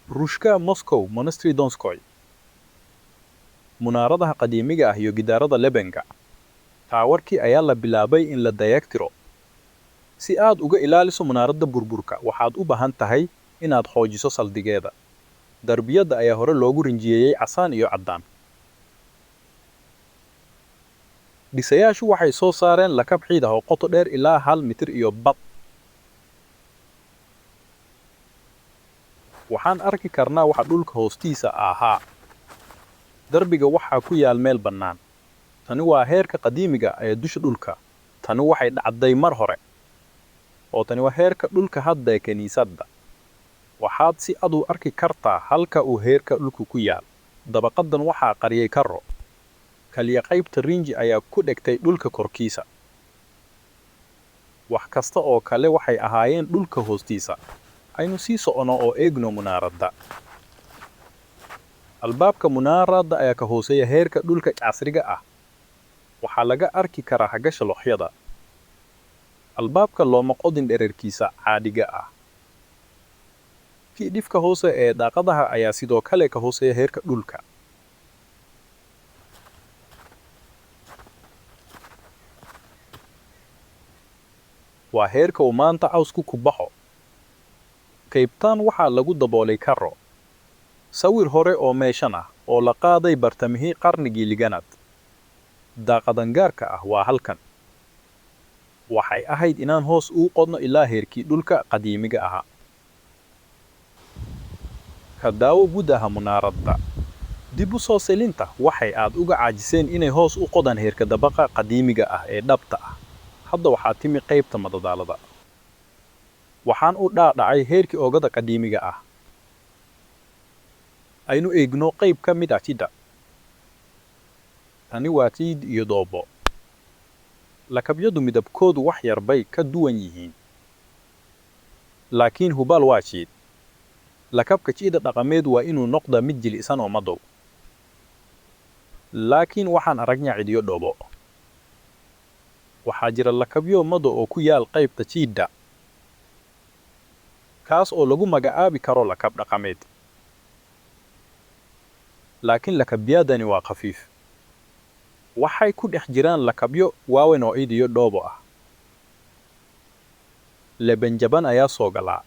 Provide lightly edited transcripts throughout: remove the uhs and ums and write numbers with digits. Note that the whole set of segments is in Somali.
Ruushka, Moscow, Monastery Donskoy, munaaradaha qadiimiga ah iyo gidaarada lebenka. Taawarkii ayaa la bilaabay in la dayactiro. Si aad uga ilaaliso munaaradda burburka, waxaad u baahan tahay inaad xoojiso saldhigeeda. Darbiyada ayaa hore loogu rinjiyeeyay casaan iyo caddaan. Dhisayaashu waxay soo saareen lakab ciid ah oo qoto dheer ilaa hal mitir iyo badh. Waxaan arki karnaa waxa dhulka hoostiisa ahaa. Darbiga waxaa ku yaal meel bannaan. Tani waa heerka qadiimiga ah ee dusha dhulka. Tani waxay dhacday mar hore, oo tani waa heerka dhulka hadda ee kaniisadda. Waxaad si cad u arki kartaa halka uu heerka dhulku ku yaal. Dabaqaddan waxaa qariyay carro. Kaliya qaybta rinji ayaa ku dhegtay dhulka korkiisa, wax kasta oo kale waxay ahaayeen dhulka hoostiisa. Aynu sii socono oo eegno munaaradda. Albaabka munaaraadda ayaa ka hooseeya heerka dhulka casriga ah. Waxaa laga arki karaa xagasha looxyada. Albaabka looma qodin dhererkiisa caadiga ah. Cidhifka hoose ee daaqadaha ayaa sidoo kale ka hooseeya heerka dhulka. Waa heerka uu maanta cawsku ku baxo. Qaybtaan waxaa lagu daboolay carro. Sawir hore oo meeshan ah oo la qaaday bartamihii qarnigii liganaad. Daaqadan gaarka ah waa halkan. Waxay ahayd inaan hoos ugu qodno ilaa heerkii dhulka qadiimiga ahaa. Ka daawo gudaha munaaradda. Dib u soo celinta waxay aad uga caajiseen inay hoos u qodaan heerka dabaqa qadiimiga ah ee dhabta ah. Hadda waxaa timi qaybta madadaalada. Waxaan u dhaadhacay heerkii oogada qadiimiga ah. Aynu eegno qayb ka mid ah ciidda. Tani waa ciid iyo dhoobo. Lakabyadu midabkoodu wax yar bay ka duwan yihiin, laakiin hubaal waa ciid. Lakabka ciida dhaqameed waa inuu noqdaa mid jilicsan oo madow, laakiin waxaan aragnaa ciid iyo dhoobo. Waxaa jira lakabyo mado oo ku yaal qaybta ciidda, kaas oo lagu magacaabi karo lakab dhaqameed, laakiin lakabyadani waa khafiif. Waxay ku dhex jiraan lakabyo waawayn oo ciid iyo dhoobo ah. Leben jaban ayaa soo gala.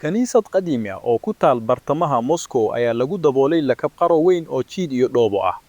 Kaniisad qadiimi ah oo ku taal bartamaha Moscow ayaa lagu daboolay lakab qaro weyn oo ciid iyo dhoobo ah.